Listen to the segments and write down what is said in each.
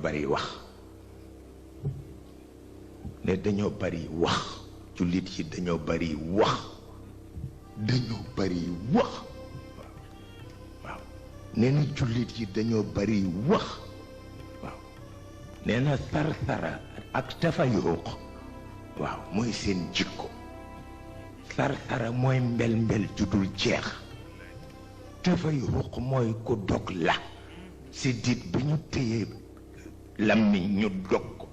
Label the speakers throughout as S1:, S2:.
S1: bari wax ne dañoo bari wax jullit yi dañoo bari wax dañoo bari wax waaw nee na jullit yi dañoo bari wax waaw nee na sarsara ak tafayuq waaw mooy seen jikko sarsara mooy mbel mbel judul jeex tafayuq mooy ku dog la si dit bi ñu téye lammiñ ñu dog ko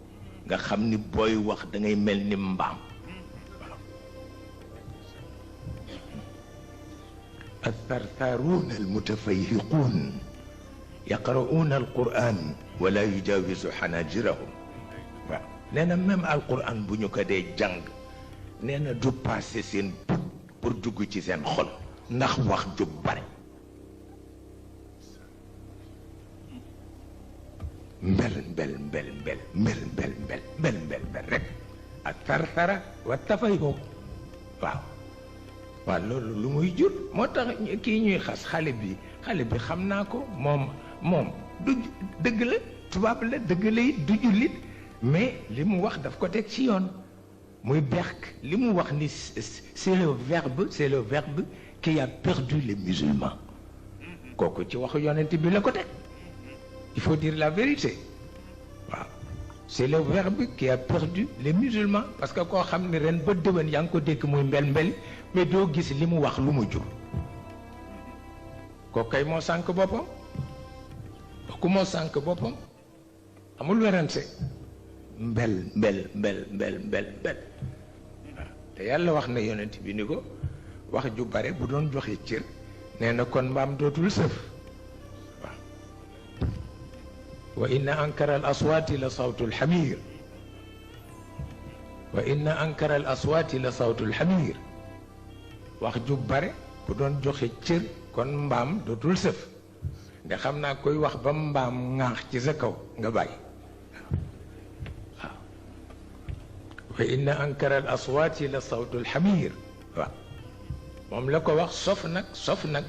S1: nga xam ni booy wax da ngay mel ni mbaam الثرثارون المتفيهقون يقرؤون القرآن ولا يجاوز حناجرهم نانا ميم القرآن بو نيو كدي جانغ نانا دو باسي سين pour dugg ci seen xol ndax wax ju bare mbel mbel mbel mbel mbel mbel mbel mbel mbel mbel rek ak tartara wa tafayhum waaw waaw loolu lu muy jur moo tax kii ñuy xas xale bi xam naa ko moom du dëgg la tubaab la dëgg la it du jullit mais li mu wax daf ko teg ci yoon muy berk li mu wax ni c'est le verbe qui a perdu les musulmans kooku ci waxu yonent bi la ko teg il faut dire la vérité waaw c'est le verbe qui a perdu les musulmans parce que koo xam ne ren ba déwén yaa ngi ko dégg muy mbel mbel mais doo gis li mu wax lu mu jur kooku kay moo sànk boppam kooku moo sànk boppam amul werante mbel mbel mbel mbel mbel mbel waaw te yàlla wax na yonent bi ni ko wax ju bare bu doon joxe cër nee na kon mbaam dootul sëf waaw wa inna ankara al aswaati la sawtu al xamir wa inna ankara al aswaati la sawtu al xamir wax ju bare bu doon joxe cër kon mbaam dootul sëf nde xam naa koy wax ba mbaam ŋaax ci sa kaw nga bàyyi waaw wa inna ankara al aswaati la sawtu al xamir waaw moom la ko wax sof nag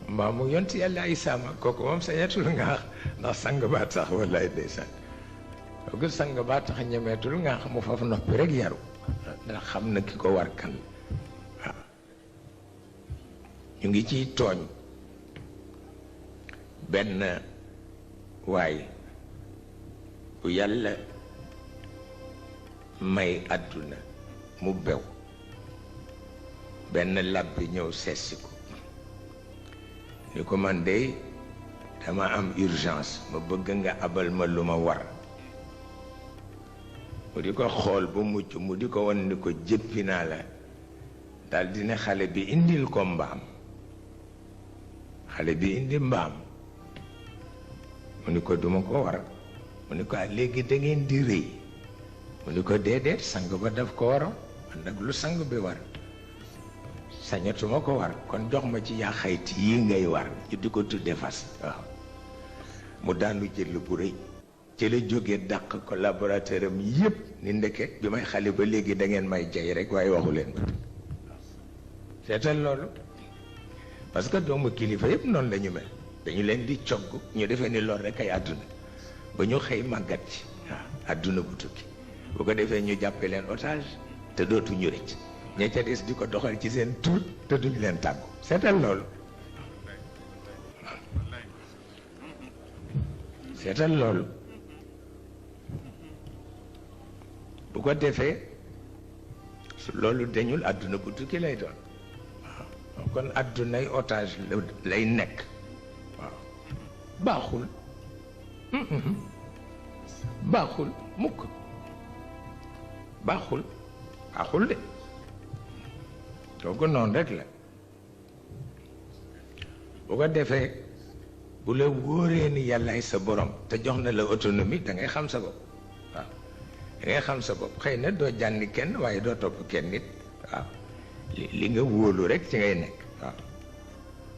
S1: mbaa mu yont yàlla Isaa ma kooku moom sañatul ngaax ndax sang baa tax wallaay ndeysaan kooku sang baa tax ñemeetul ngaax mu faf noppi rek yaru ndax xam na ki ko war kan waaw ñu ngi ciy tooñ benn waay bu yàlla may àdduna mu bew benn labbi ñëw seetsi ko ni ko man de dama am urgence ma bëgg nga abal ma lu ma war mu di ko xool ba mucc mu di ko won ni ko jëppi naa la daal dina xale bi indil ko mbaam xale bi indi mbaam mu ni ko duma ko war mu ni ko léegi da ngeen di rëy mu ni ko déedéet sang ba daf ko waroon man nag lu sang bi war sañatuma ko war kon jox ma ci yaa xayti yi ngay war ñu di ko tudde fas waaw mu daanu jël bu rëy ci la jógee dàq collaborateur am yépp ni ndeke bi may xale ba léegi da ngeen may jay rek waaye waxu leen ba seetal loolu parce que doomu kilifa yépp noonu la ñu mel dañu leen di cogg ñu defee ni loolu rek ay àdduna ba ñu xëy màggat ci waaw àdduna bu tukki bu ko defee ñu jàppe leen otage te dootuñu rëcc ña ca des di ko doxal ci seen tur te duñu leen tàggu seetal loolu seetal loolu bu ko defee su loolu dañul àdduna bu tukki lay doon waaw kon àddunay otage lay nekk waaw baaxul baaxul mukk baaxul de kooku noonu rek la bu ko defee bu la wóoree ni yàllaay sa borom te jox na la autonomie da ngay xam sa bopp waaw da ngay xam sa bopp xëy na doo jànni kenn waaye doo topp kenn nit waaw li nga wóolu rek ci ngay nekk waaw